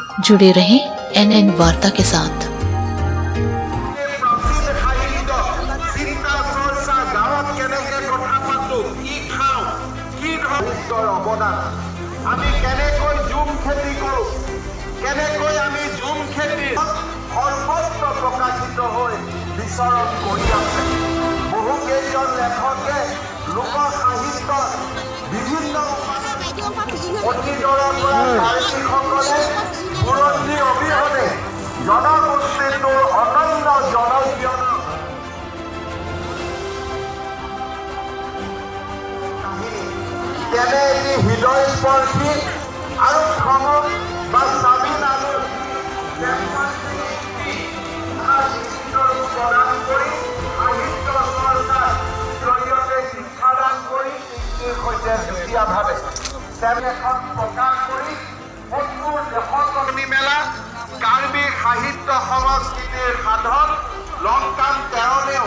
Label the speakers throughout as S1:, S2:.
S1: जुड़े रहें एनएन वार्ता के साथ।
S2: প্ৰাচীন সাহিত্য, চিন্তা চৰ্চা, গাঁৱত কেনেকে কথা পাতো, কি খাওঁ, কি ধৰণৰ অৱদান, আমি কেনেকৈ জুম খেতি কৰোঁ, কেনেকৈ আমি জুম খেতি সৰ্বত্ৰ প্ৰকাশিত হৈ বিচৰণ কৰি আছে। বহুকেইজন লেখকে লোক সাহিত্যত বিভিন্ন অতীতৰে পৰা কাৰ্বিসকলে বুৰঞ্জী অবিহনে জনগোষ্ঠীটোৰ অনন্য জনজীৱন কাহিনী, তেনে এটি হৃদয়স্পৰ্শী আৰু ভ্ৰমণ বা চাবিন আলু প্ৰদান কৰি সাহিত্য চৰ্চাৰ জৰিয়তে শিক্ষাদান কৰি সৈতে যুটীয়াভাৱে তেনে এখন প্ৰকাশ কৰি 70 দশকনি মেলা কাৰ্বি সাহিত্য সংস্কৃতিৰ সাধক লংকান তেৰণেও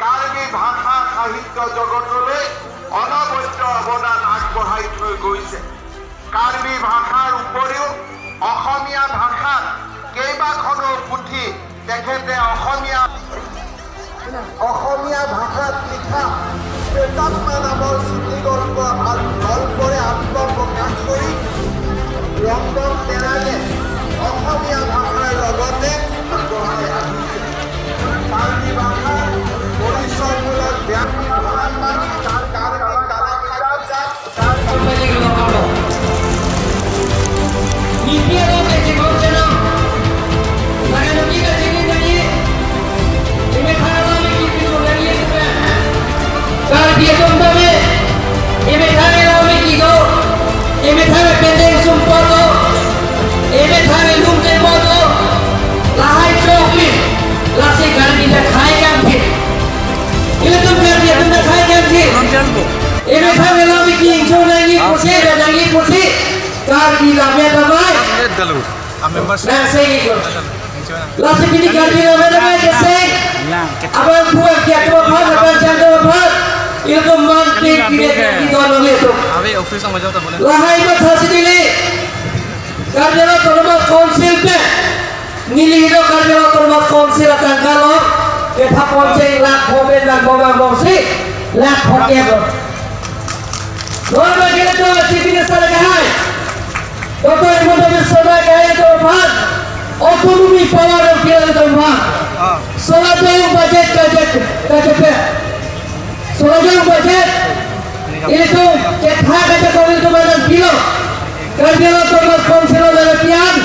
S2: কাৰ্বি ভাষা সাহিত্য জগতলৈ অনবদ্য অৱদান আগবঢ়াই থৈ গৈছে। কাৰ্বি ভাষাৰ উপৰিও অসমীয়া ভাষাত কেইবাখনো পুথি তেখেতে অসমীয়া অসমীয়া ভাষাত লিখা প্ৰেতাত্মা নামৰ চুটিগল্প আৰু গল্পৰে আত্মপ্ৰকাশ কৰি ৰংগম তেৰাঙে অসমীয়া ভাষাৰ লগতে আগবঢ়াই আহিছে। কাৰ্বি ভাষাৰ পৰিচয়মূলক ব্যাপী Karbi কালাসাহিত্য।
S3: Ave office ang majaw tabole.
S4: Lahai mathasi Karbi Autonomous Council pe nilihino Karbi Autonomous Council atangkalo ketha poncheng lakh hoben lakh bomang bongsi lakh hoke bo Norma gele to Chief Minister gahai Dr. Himanta Biswa Sarma gahai to bhat autonomy power of kila to bhat Solajong budget budget budget Solajong budget itu ketha kata kau itu mana kilo Karbi Autonomous Council latihan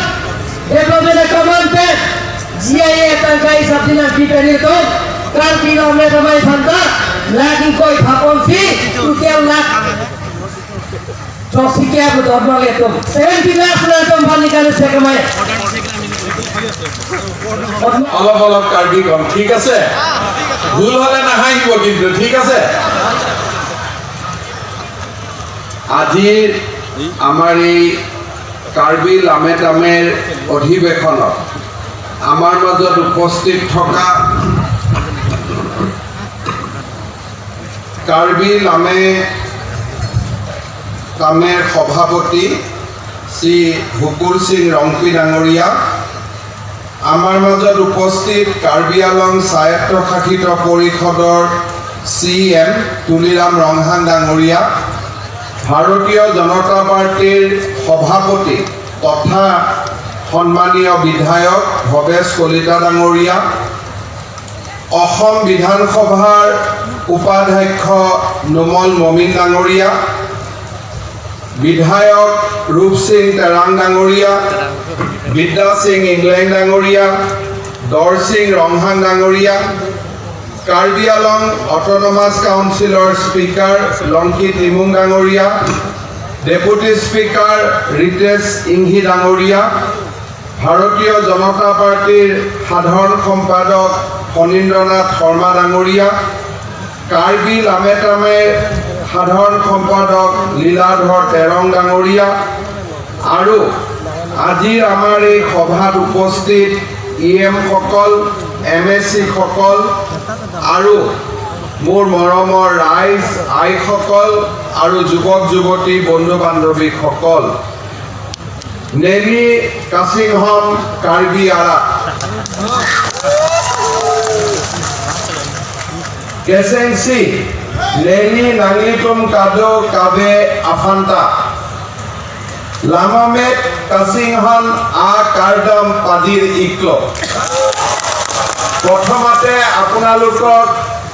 S4: development command GIA tangkai sabdina ki to Karbi lamে tamai phanta lagi koi thapon si total lakh চৌসিকিয়া ধর্ম লেতো 70 লাখ লাখ ভাল নিকালে সে কমায়।
S5: অলপ অলপ কাৰ্বি কম, ঠিক আছে? ভুল হলে নাহাঁহিব কিন্তু, ঠিক আছে? আজিৰ আমাৰ এই কাৰ্বি লামে তামেৰ অধিৱেশনত আমাৰ মাজত উপস্থিত থকা কাৰ্বি লামে তামেৰ সভাপতি শ্ৰী ভুকুল সিং ৰংপি ডাঙৰীয়া, আমাৰ মাজত উপস্থিত কাৰ্বি আংলং স্বায়ত্তশাসিত পৰিষদৰ চি এম তুলিৰাম ৰংহাং ডাঙৰীয়া, ভাৰতীয় জনতা পাৰ্টীৰ সভাপতি তথা সন্মানীয় বিধায়ক ভৱেশ কলিতা ডাঙৰীয়া, অসম বিধানসভাৰ উপাধ্যক্ষ নোমল মমিন ডাঙৰীয়া, বিধায়ক ৰূপ সিং তেৰাং ডাঙৰীয়া, বিদ্যা সিং ইংলেং ডাঙৰীয়া, দৰসিং ৰংহাং ডাঙৰীয়া, কাৰ্বি আংলং অট'নমাছ কাউন্সিলৰ স্পীকাৰ লংকি তিমুং ডাঙৰীয়া, ডেপুটি স্পীকাৰ ৰিতেশ ইংহি ডাঙৰীয়া, ভাৰতীয় জনতা পাৰ্টীৰ সাধাৰণ সম্পাদক ফণীন্দ্ৰনাথ শৰ্মা ডাঙৰীয়া, কাৰ্বি লামে তামেৰ সাধাৰণ সম্পাদক লীলাধৰ তেৰং ডাঙৰীয়া আৰু আজিৰ আমাৰ এই সভাত উপস্থিত ই এমসকল, এম এছ চিসকল আৰু মোৰ মৰমৰ ৰাইজ, আইসকল আৰু যুৱক যুৱতী, বন্ধু বান্ধৱীসকল। নেলি কাচিংহম কাৰ্বি আৰা। কেচেংচি নেলি নাংলিতুম কাদো কাবে আফান্তা। লামামেট কাচিংহন আ কাৰ্দম পাজিৰ ইক্ল। প্ৰথমতে আপোনালোকক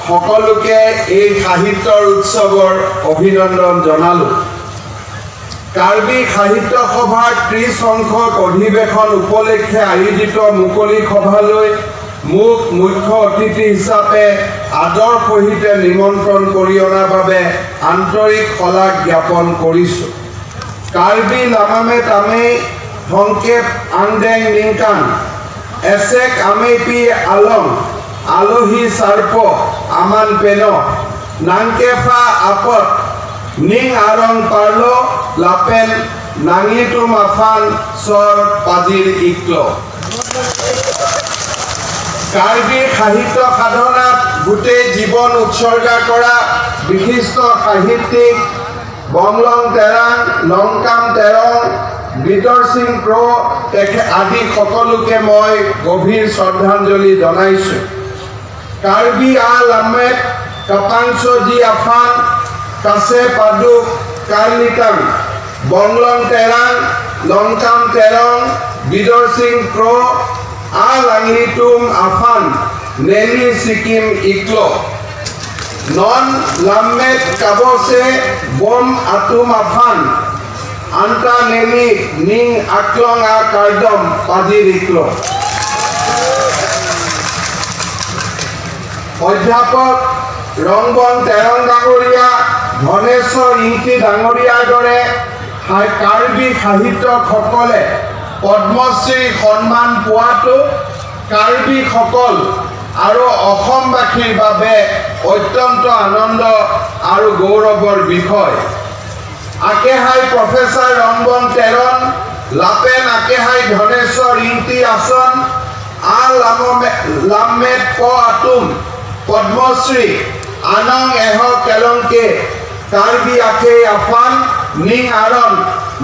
S5: সকলোকে এই সাহিত্যৰ উৎসৱৰ অভিনন্দন জনালোঁ। কাৰ্বি সাহিত্য সভাৰ 30 সংখ্যক অধিৱেশন উপলক্ষে আয়োজিত মুকলি সভালৈ মোক মুখ্য অতিথি হিচাপে আদৰ সহিতে নিমন্ত্ৰণ কৰি অনাৰ বাবে আন্তৰিক শলাগ জ্ঞাপন কৰিছোঁ। কাৰ্বি লামামে তামেই থংকেপ আংডেং নিংকাং এছেক আমেপি আলং আলহী চাৰ্প আমান পেন নাংকেফা আপত নিং আৰং পাৰ্ল লাপেন নাঙিতুম আফান চৰ পাজিৰ ইক্ল। কাৰ্বি সাহিত্য সাধনাত গোটেই জীৱন উৎসৰ্গা কৰা বিশিষ্ট সাহিত্যিক বংলং তেৰাং, লংকাম তেৰং, বিদৰ সিং ক্ৰ তেখেত আদি সকলোকে মই গভীৰ শ্ৰদ্ধাঞ্জলি জনাইছোঁ। কাৰ্বি আ লামেট কাপাংচ জি আফান কাছে পাদুক কাৰ্লিটাং বংলং তেৰাং লংকাম তেৰং বিদৰ সিং ক্ৰ আ লাংলিতুম আফান নেলি ছিকিম ইক্ল। নন লামেট কাবছে বম আতুম আফান আন্তা নেলি নিং আকলং আ কাৰ্দম পাজিৰ ইক্ল। অধ্যাপক ৰংবন তেৰং ডাঙৰীয়া, ধনেশ্বৰ ইংতি ডাঙৰীয়াৰ দৰে কাৰ্বি সাহিত্যকসকলে পদ্মশ্ৰী সন্মান পোৱাটো কাৰ্বিসকল আৰু অসমবাসীৰ বাবে অত্যন্ত আনন্দ আৰু গৌৰৱৰ বিষয়। আকেহাই প্ৰফেচাৰ ৰংবন তেৰণ, লাপেন আকেহাই ধনেশ্বৰ ইংতি আসন আ লামেট প আতুম পদ্মশ্ৰী আনং এহ কেলংকে কাৰ্বি আখে আফান নিং আৰণ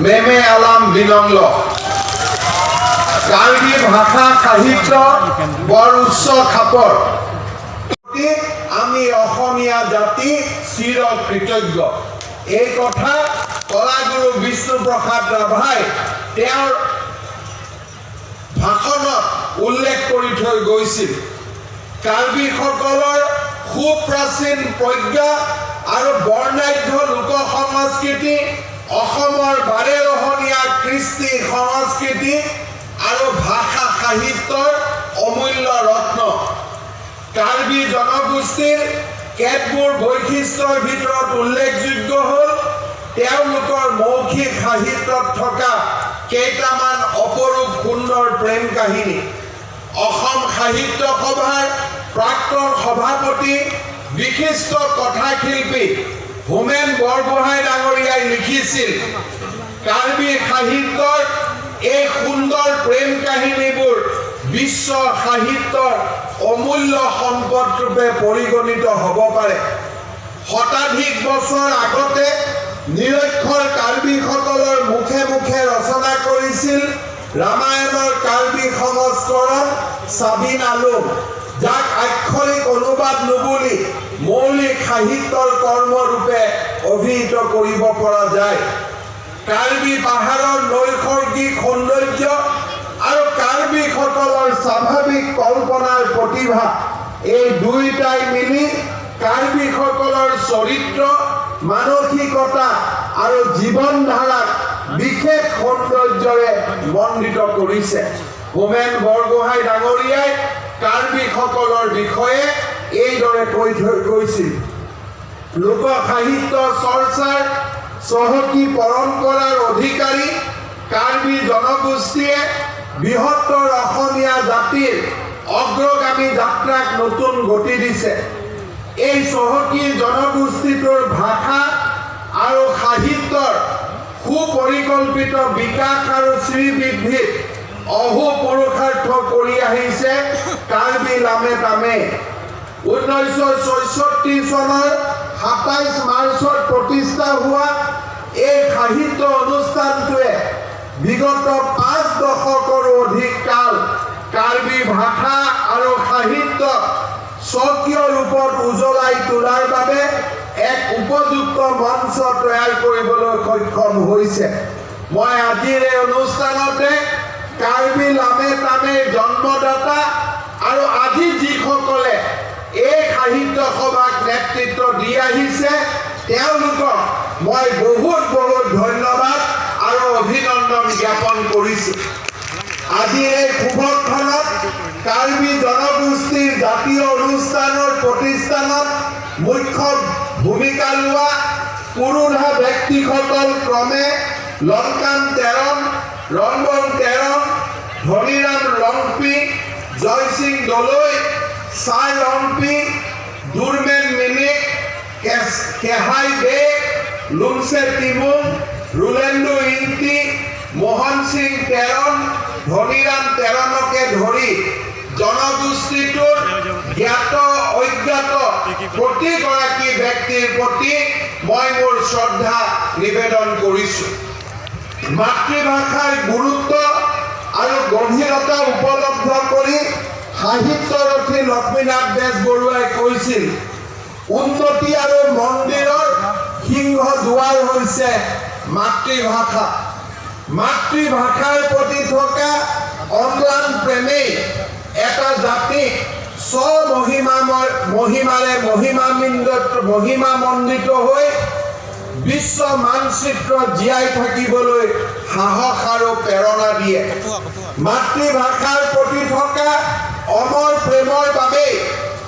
S5: মেমে আলাম বিনংল। কাৰ্বি ভাষা সাহিত্য বৰ উচ্চ খাপৰ। আমি অসমীয়া জাতি চিৰ কৃতজ্ঞ। এই কথা কলাগুৰু বিষ্ণুপ্ৰসাদ ৰাভাই তেওঁৰ ভাষণত উল্লেখ কৰি থৈ গৈছিল। কাৰ্বিসকলৰ সুপ্ৰাচীন প্ৰজ্ঞা আৰু বৰ্ণাঢ্য লোক সংস্কৃতি অসমৰ বাৰেৰহণীয়া কৃষ্টি সংস্কৃতি আৰু ভাষা সাহিত্যৰ অমূল্য ৰত্ন। কাৰ্বি জনগোষ্ঠীৰ কেতবোৰ বৈশিষ্ট্যৰ ভিতৰত উল্লেখযোগ্য হ'ল তেওঁলোকৰ মৌখিক সাহিত্যত থকা কেইটামান অপৰূপ সুন্দৰ প্ৰেম কাহিনী। অসম সাহিত্য সভাৰ প্ৰাক্তন সভাপতি বিশিষ্ট কথাশিল্পী হোমেন বৰগোহাঁই ডাঙৰীয়াই লিখিছিল, কাৰ্বি সাহিত্যৰ এই সুন্দৰ প্ৰেম কাহিনীবোৰ বিশ্ব সাহিত্যৰ অমূল্য সম্পদ ৰূপে পৰিগণিত হ'ব পাৰে। শতাধিক বছৰ আগতে নিৰক্ষৰ কাৰ্বিসকলৰ মুখে মুখে ৰচনা কৰিছিল ৰামায়ণৰ কাৰ্বি সংস্কৰণ চাবিন আলুম, যাক আক্ষৰিক অনুবাদ নুবুলি মৌলিক সাহিত্যৰ কৰ্মৰূপে অভিহিত কৰিব পৰা যায়। কাৰ্বি পাহাৰৰ নৈসৰ্গিক সৌন্দৰ্য আৰু কাৰ্বিসকলৰ স্বাভাৱিক কল্পনাৰ প্ৰতিভা, এই দুয়োটাই মিলি কাৰ্বিসকলৰ চৰিত্ৰ, মানসিকতা আৰু জীৱনধাৰাক বিশেষ সৌন্দৰ্যৰে মণ্ডিত কৰিছে। হোমেন বৰগোহাঁই ডাঙৰীয়াই কাৰ্বিসকলৰ বিষয়ে এইদৰে কৈ থৈ গৈছিল, লোক সাহিত্য চৰ্চাৰ চহকী পৰম্পৰাৰ অধিকাৰী কাৰ্বি জনগোষ্ঠীয়ে বৃহত্তৰ অসমীয়া জাতিৰ অগ্ৰগামী যাত্ৰাক নতুন গতি দিছে। এই চহকী জনগোষ্ঠীটোৰ ভাষা আৰু সাহিত্যৰ সুপৰিকল্পিত বিকাশ আৰু শ্ৰীবৃদ্ধিত অহোপুৰুষাৰ্থ কৰি আহিছে কাৰ্বি লামে তামে। 1966 চনৰ 27 মাৰ্চত প্ৰতিষ্ঠা হোৱা এই সাহিত্য অনুষ্ঠানটোৱে বিগত 5 দশকৰো অধিক কাল কাৰ্বি ভাষা আৰু সাহিত্যক স্বকীয় ৰূপত উজ্বলাই তোলাৰ বাবে এক উপযুক্ত মঞ্চ তৈয়াৰ কৰিবলৈ সক্ষম হৈছে। মই আজিৰ এই অনুষ্ঠানতে কাৰ্বি লামে তামে জন্মদাতা আৰু আজি যিসকলে এই সাহিত্য সভাক নেতৃত্ব দি আহিছে তেওঁলোকক মই বহুত বহুত ধন্যবাদ আৰু অভিনন্দন জ্ঞাপন কৰিছোঁ। আজি এই শুভক্ষণত কাৰ্বি জনগোষ্ঠীৰ জাতীয় অনুষ্ঠানৰ প্ৰতিষ্ঠানত মুখ্য ভূমিকা লোৱা পুৰোধা ব্যক্তিসকল ক্ৰমে লংকান তেৰণ, ৰংবং তেৰণ, ধনীৰাম ৰংপি, জয়সিং দলৈ, চাই ৰংপি, দুৰমেন মিনিক, কেহাই বে, লুমচে তিমুং, ৰুলেন্দু ইংতি, মোহন সিং তেৰণ, ধনীৰাম তেৰণকে ধৰি জনগোষ্ঠীটোৰ জ্ঞাত অজ্ঞাত প্ৰতিগৰাকী ব্যক্তিৰ প্ৰতি মই মোৰ শ্ৰদ্ধা নিবেদন কৰিছোঁ। মাতৃভাষাৰ গুৰুত্ব আৰু গভীৰতা উপলব্ধ কৰি সাহিত্যৰথী লক্ষ্মীনাথ বেজবৰুৱাই কৈছিল, উন্নতি আৰু মন্দিৰৰ সিংহ দুৱাৰ হৈছে মাতৃভাষা। মাতৃভাষাৰ প্ৰতি থকা অম্লান প্ৰেমেই এটা জাতিক স্বমহিমাময় মহিমাৰে মহিমামণ্ডিত হৈ বিশ্ব মানচিত্ৰত জীয়াই থাকিবলৈ সাহস আৰু প্ৰেৰণা দিয়ে। মাতৃভাষাৰ প্ৰতি থকা অমৰ প্ৰেমৰ বাবেই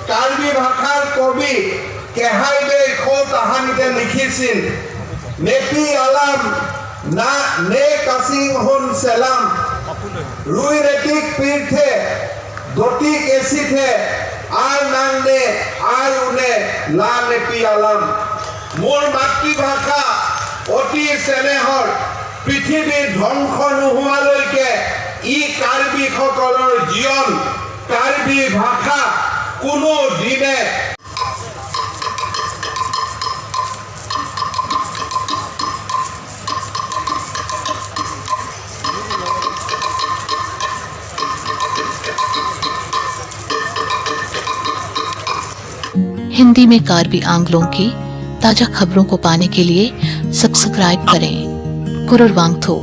S5: কাৰ্বি ভাষাৰ কবি কেহাইবে সৌ তাহানিতে লিখিছিল, নেপি আলাম না নে কাচিং হুন চেলাম, ৰুই ৰেতিক পীৰ্থে গতি কেচিথে আৰ নাং নে আৰ উনে লা নেপি আলাম। মোৰ মাতৃভাষা অতি চেনেহৰ, পৃথিৱীৰ ধ্বংস নোহোৱালৈকে ই কাৰ্বিসকলৰ জীৱন, কাৰ্বি ভাষা কোনো দিনে।
S1: हिंदी में कार्बी आंगलों की ताजा खबरों को पाने के लिए सब्सक्राइब करें। कुरुर वांगथो।